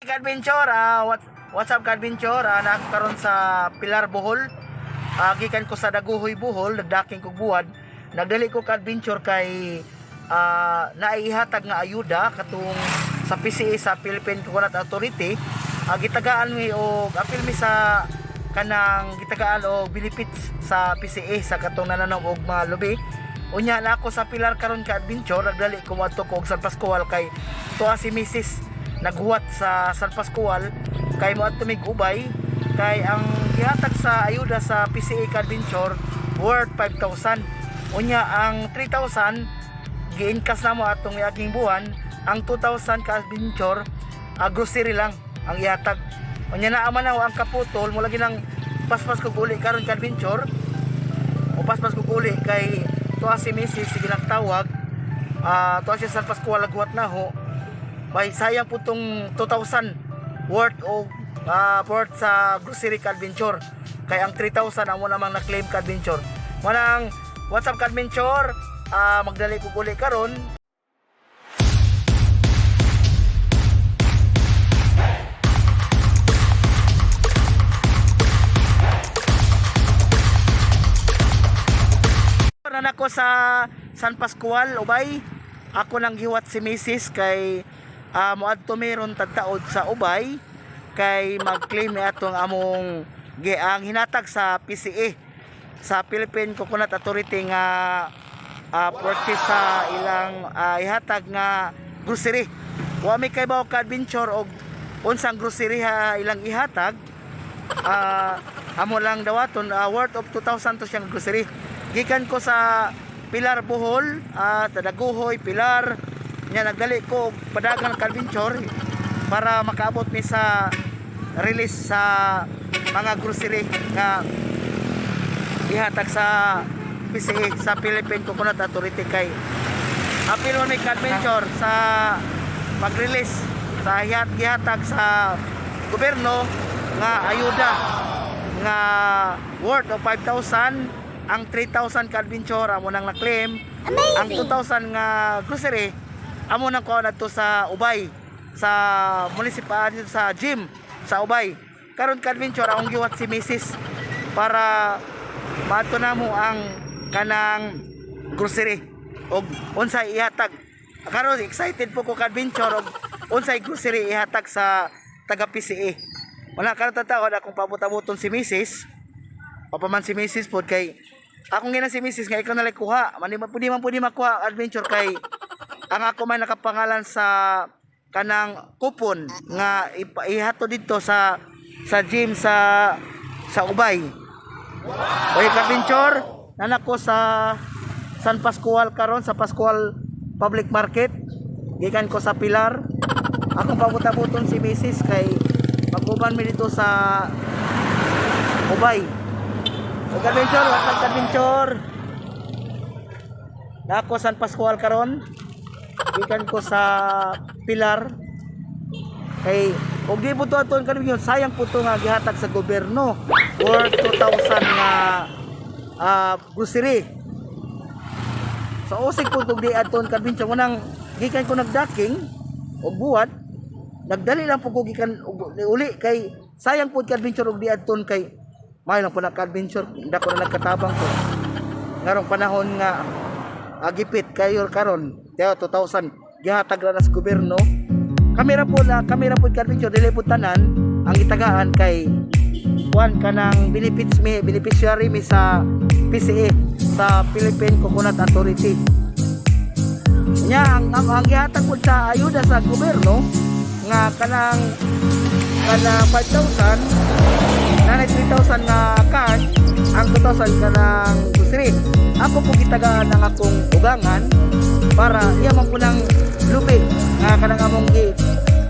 Ka-adventure, what's up, ka-adventure? Na ako karon sa Pilar, Bohol. Gikan ko sa Dagohoy, Bohol, nagdaking kog buwad. Nagdali ko, ka-adventure, kay naihatag nga ayuda katong sa PCA, sa Philippine Coconut Authority. Gitagaan mi og apil mi sa kanang gitagaan og benefits sa PCA sa katong nananom og mga lubi. Unya na ako sa Pilar karon, ka-adventure, nagdali ko moadto ko og San Pascual kay tuwa si Mrs. naghuwat sa San Pascual kay moadto mig Ubay kay ang gihatag sa ayuda sa PCA, ka-adventure, worth 5,000. Unya ang 3,000 gi-encash na mo atong miaging buwan, ang 2,000, ka-adventure, grocery lang ang ihatag. Unya na man ang kaputol mo lagi nang paspas ko uli karon, ka-adventure. O paspas ko uli kay tuwa si Mrs. sige lang tawag, tuwa siya San Pascual agwat na ho. Bay sayang po tong 2,000 worth o worth sa grocery, ka-adventure, kay ang 3,000 amo namang na-claim, ka-adventure. Manang what's up, ka-adventure, magdali ko uli karon. Nan ako sa San Pascual, Ubay. Ako nang gihuwat si Mrs. kay moadto meron tagtaod sa Ubay kay mag-claim ni atong among ang hinatag sa PCA, sa Philippine Coconut Authority nga purchase sa ilang ihatag nga grocery. Wa mi kay ka adventure og unsang grocery ha ilang ihatag. Amo lang dawaton, worth of 2,000 to siyang grocery. Gikan ko sa Pilar, Bohol, sa Daguhoy, Pilar. Nya nagdali ko og padagan, ka-adventure, para makaabot mi sa release sa mga grocery nga ihatag sa PCA, sa Philippine Coconut Authority, kay apil man mi, ka-adventure, sa pag-release sa gihatag sa gobyerno nga ayuda nga worth of 5,000. Ang 3,000, ka-adventure, amo nang na-claim. Ang 2,000 nga grocery amo nang kuha nadto sa Ubay, sa munisipal, dito sa gym sa Ubay. Karon, ka-adventure, akong giwat si Mrs. para maadto namo ang kanang grocery og unsay ihatag. Karon excited po ko, ka-adventure, og unsay grocery ihatag sa taga PCA. Wala karon tataon akong pabot-aboton si Mrs. Papaman si Mrs. pod kay akong gina si Mrs. nga ikaw na lang kuha. Man pudi man pudi makuha, adventure, kay ang ako man nakapangalan sa kanang kupon nga ihato dito sa gym sa Ubay. Oy, ka-adventure, nana ko sa San Pascual karon, sa Pascual Public Market. Gikan ko sa Pilar. Akong pabot-aboton si Mrs. kay maguban mi dito sa Ubay. Oy, ka-adventure, what's up, ka-adventure? Nako San Pascual karon. Gikan ko sa Pilar. Kay og di po to aton karon yun, sayang po to nga gihatag sa gobyerno worth 2,000 nga grocery. So usig po kog di aton, ka-adventure, munang gikan ko nagdaking og buhat, nagdali lang po ko gikan og uli kay sayang po, ka-adventure, og di adton kay may lang po na, ka-adventure, dako na nagkatabang ko ngarong panahon nga agipit kayo karon. Kaya 2,000 gihatag ra na sa gobyerno. Kamera po na kamera po, ka-adventure, dili po tanan ang itagaan kay kuan kanang benefits mi, beneficiary mi sa PCA, sa Philippine Coconut Authority. Nya ang gihatag po sa ayuda sa gobyerno nga kanang 5,000 nanay 3,000 nga cash, ang 2,000 kanang grocery. Ako po gitagaan ang akong ugangan para iya man po ng lubi nga kanang among gi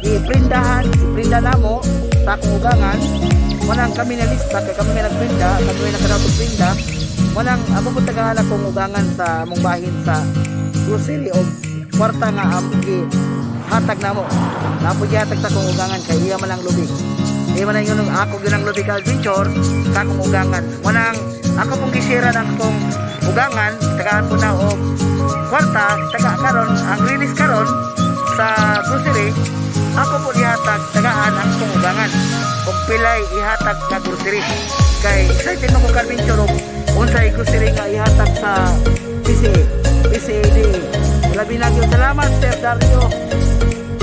giprindahan, iprinda namo sa akong ugangan. Manang kami na lista kay kami may nagprinda, kami may nakadaot prinda. Manang ako po tagaan akong ugangan sa among bahin sa grocery o kwarta nga among gi hatag namo. Napo gihatag sa akong ugangan kay iya man ang lubi. Iya man ang yun ako ginang lubi, ka adventure, sa akong ugangan. Manang ako pong gisira ng akong ugangan, tagaan po na og kwarta, taga karon ang release karon sa grocery ako po gihatag tagaan. ubangan og pilay ihatag nga grocery kay excited mo ko, ka-adventure, og unsay grocery nga ihatag sa PCA, PCAD. Labi na gyud salamat, Sir Dario.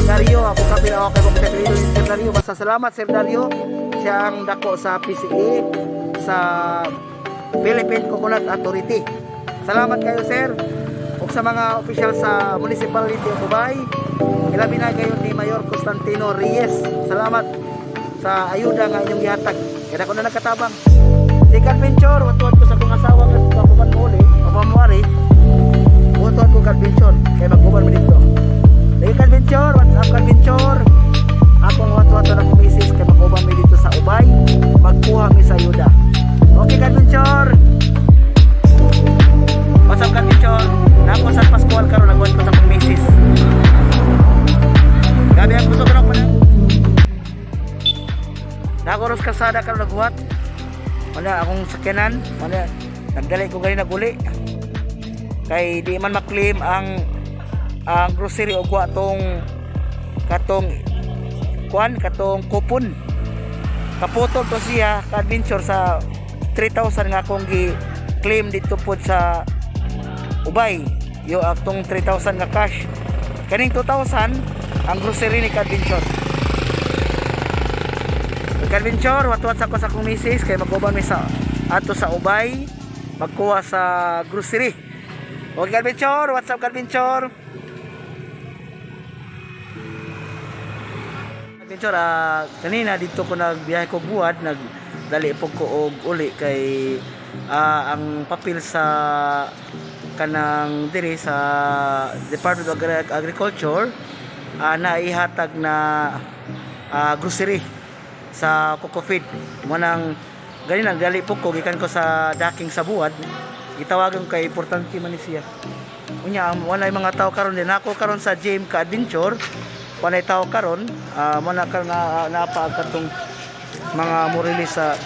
Dario, ako kapila ako kay kung apelyido ni Sir Dario. Basta salamat, Sir Dario. Siya ang dako sa PCA, sa Philippine Coconut Authority. Salamat kayo, sir. Ug sa mga opisyal sa Municipality of Ubay, ilabi na kayo ni Mayor Constantino Reyes. Salamat sa ayuda nga inyong gihatag. Kaya ako na nagkatabang. Si Adventure, watuan ko sa akong asawa nga ako man mo uli, ako mo ari. Watuan ko ka-adventure, kay mag-uban mo dito. Sige, ka-adventure, what's up, ka-adventure? Akong watu-watu na akong misis kay mag-uban mi dito sa Ubay, magkuha mi sa ayuda. Okay, ka-adventure. What's up, ka-adventure? Nako San Pascual karon, nagwan ko sa akong misis. Gabi ang gusto ko na pa. Nako ros kasada karon naghuwat. Wala akong sakyanan, wala, nagdali ko gani naguli. Kay di man maklaim ang grocery og wa tong katong kuan, katong kupon. Kaputol to siya, ka-adventure, sa 3,000 nga akong gi-claim dito pod sa Ubay. Yo atong 3,000 nga cash. Kaning 2,000 ang grocery ni ka-adventure. Ka-adventure, watuat sa ko sa akong misis kay mag-uban mi sa ato sa Ubay, magkuha sa grocery. Okay, ka-adventure, what's up, ka-adventure? Adventure, kanina dito ko nagbiyahe ko buhat, nagdali po ko og uli kay ang papel sa kanang diri sa Department of Agriculture na ihatag na grocery sa Cocofeed. Mo nang gani nagdali po ko gikan ko sa daking sa buwad. Gitawagan kay importante man ni siya. Unya ang walay mga tao karon din ako karon sa gym, ka adventure. Walay tao karon, mo na karon na napa katong mga murili sa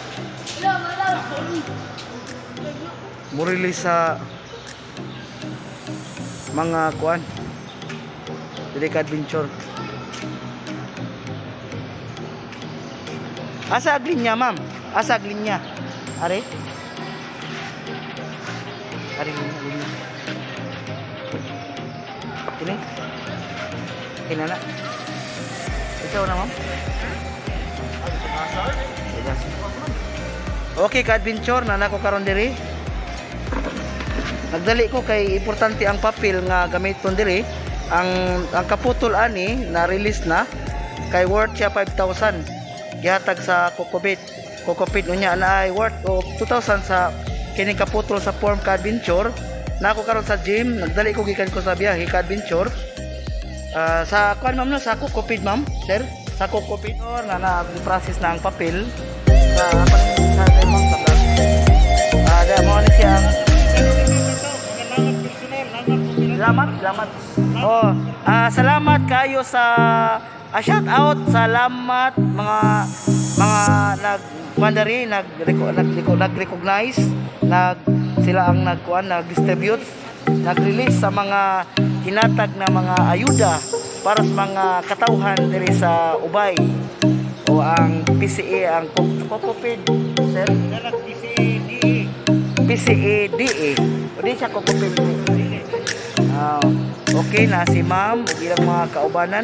mga kuan dili, ka adventure. Asa aglin niya, ma'am? Asa aglin niya? Are? Are linya, linya. Kini? Kini na. Ikaw na, ma'am? Okay, ka-adventure, na ko karon diri. Nagdali ko kay importante ang papel nga gamiton diri. Ang kaputol ani na release na kay worth siya 5,000. Gihatag sa Cocobit. Cocopit unya na ay worth og 2,000 sa kining kaputol sa form, ka-adventure. Na ako karon sa gym, nagdali ko gikan ko sa biyahe, ka-adventure. Sa kuan, ma'am, no, sa Cocopit, ma'am, sir, sa Cocopit na na process na ang papel sa ma'am sa vlog. Da mo ni siya. Salamat, salamat. Oh, salamat kayo sa shout out, salamat mga nag mandari nag nag nag-recognize, nag sila ang nagkuan, nag-distribute, nag-release sa mga hinatag na mga ayuda para sa mga katawhan diri sa Ubay o ang PCA, ang Cocopid, sir. PCADA o di siya Cocopid. Okay na si ma'am ug ilang mga kaubanan.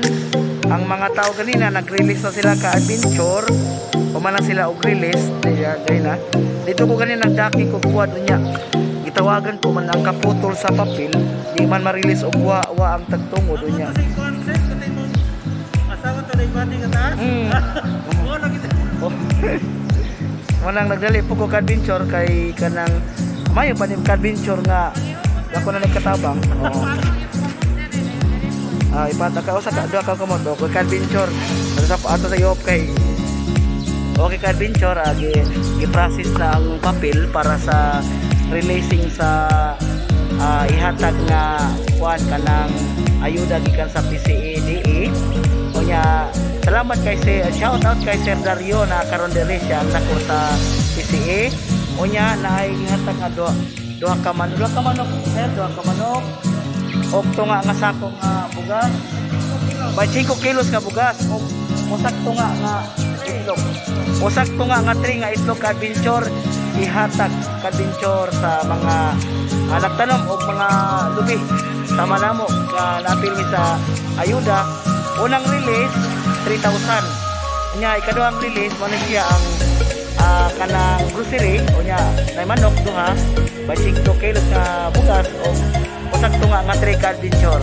Ang mga tao kanina nag-release na sila, ka-adventure. Human na sila og release dili na. Dito ko kanina nagdaki ko kuha niya. Gitawagan ko man ang kaputol sa papel, di man ma-release og wa wa ang tagtungod unya. Asawa to na ibati ka taas? Mm. Oo, lagi. Oh. Manang nagdali po ko, ka-adventure, kay kanang mayo pa ni ka-adventure nga ako na nagkatabang. Oo. Ipata ka usa ka duha ka kamot okay, ka-adventure. Ato sa ato sa iop kay okay, ka-adventure, gi process na ang papel para sa releasing sa ihatag nga kuan kanang ayuda gikan sa PCADA. Unya salamat kay si shout out kay Sir Dario na karon diri siya ang dako sa PCA. Unya naay gihatag nga duha duha ka manok, duha ka manok, sir, duha ka manok og tunga nga sako nga bugas, by 5 kilos nga bugas og usak tunga nga Itlog. Usag tunga nga tray nga itlog, ka-adventure, ihatag, ka-adventure, sa mga nagtanom og mga lubi. Sama namo ka napil mi sa ayuda. Unang release 3,000. Nya ikaduhang release mo na siya ang kanang grocery, unya nay manok duha, 5 kilos nga bugas o usag tunga nga tray, ka-adventure.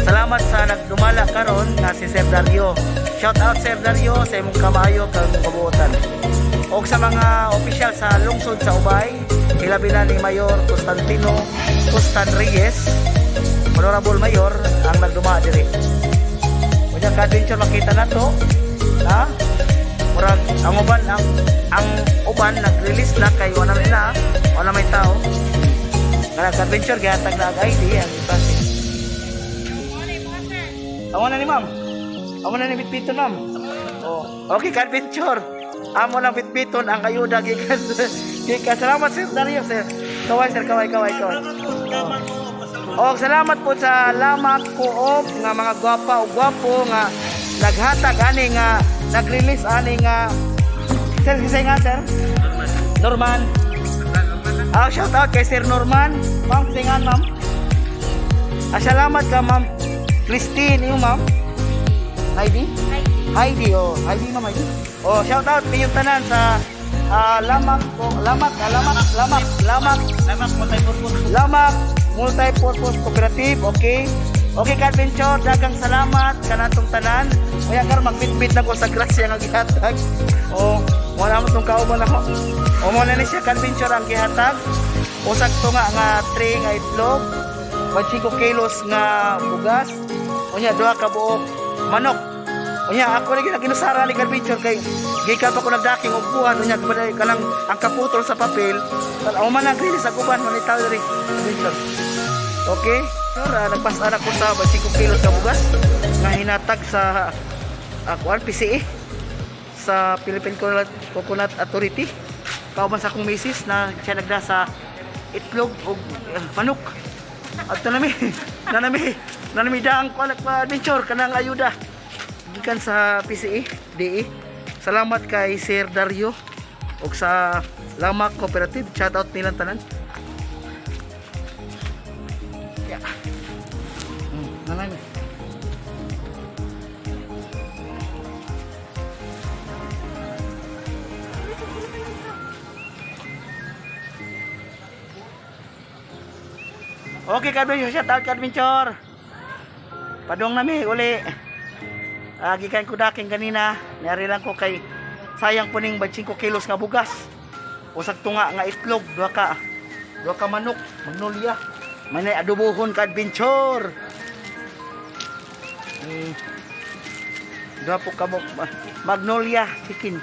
Salamat sa nagdumala karon nga si Sir Dario. Shout out, Sir Dario, sa imong kamaayo kag imong kabuotan. Og sa mga opisyal sa lungsod sa Ubay, hilabi na ni Mayor Constantino Costan Reyes, Honorable Mayor, ang nagduma diri. Unya, ka-adventure, makita na to, ha? Murag ang uban nag-release na kay wala na wala may tao. Nga ka-adventure, gihatag na ang ID ang process. Amo na ni ma'am. Amo na ni bitbiton, ma'am. Oh. Okay, ka-adventure. Amo lang bitbiton ang ayuda gikan gikan. Salamat, Sir Dario, sir. Kaway, sir, kaway, kaway, kaway. Oh. Salamat po sa Lamak Co-op nga mga gwapa o gwapo nga naghatag ani nga nag-release ani nga sir kisay nga sir Norman. Ah, shout out kay Sir Norman. Ma'am, kisay nga ma'am. Ah, salamat ka, Ma'am Christine, yung ma'am. Heidi? Heidi, oh. Heidi, ma'am, Heidi. Oh, shout out niyong tanan sa Lamak ko, Lamak, Lamak, Lamak, Lamak, Lamak Multi-Purpose. Lamak Multi-Purpose Cooperative, okay? Okay, ka-adventure, daghang salamat kanatong tanan. Kaya karon magbitbit na ko sa grasya nga gihatag. Oh, wala mo tong kauban ako. O mo na ni siya, ka-adventure, ang gihatag. Usag tunga nga tray nga itlog, 5 kilos nga bugas, unya duha ka buok manok. Unya ako lagi ginusara ni ka-adventure kay gikan pa ko nagdaking og buwan, unya kabaday kanang ang kaputol sa papel. O man ang release sa uban man itaw diri, adventure. Okay? Sure, nagpasara ko sa 5 kilos ka bugas nga hinatag sa kuan PCA sa Philippine Coconut Authority. Kauban sa akong misis na siya nagda sa itlog og manok. Adto nami, nanami, nanami daang kuan adventure kanang ayuda gikan sa PCA, DE. Salamat kay Sir Dario og sa Lamak Cooperative. Shout out nilang tanan. Yeah. Nanami. Okay, ka-adventure, shout out, ka-adventure. Padong nami, uli. Gikan ko daking ganina, niyari lang ko kay sayang po ning 5 kilos nga bugas. Usag tunga nga itlog, duha ka manok, magnolia. May nay adobohon, ka-adventure. Duha po ka magnolia chicken.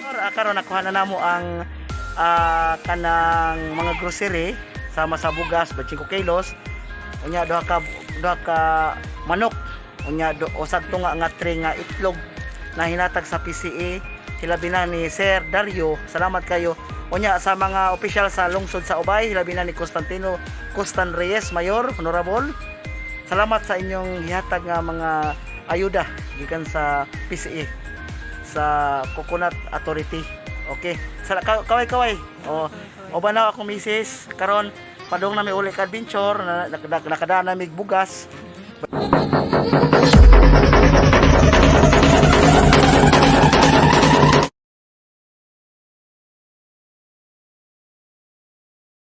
Sir, karon nakuha na namo ang kanang mga grocery sama sa bugas 5 kilos. Unya duha ka manok. Unya usag tunga nga tray nga itlog na hinatag sa PCA. Hilabi na ni Sir Dario. Salamat kayo. Unya sa mga opisyal sa lungsod sa Ubay, hilabi na ni Constantino Costan Reyes, Mayor, Honorable. Salamat sa inyong hihatag nga mga ayuda gikan sa PCA sa Coconut Authority. Okay. Sa kaway kaway. O o na akong misis karon padung nami uli ka adventure na, nakadaan nami bugas.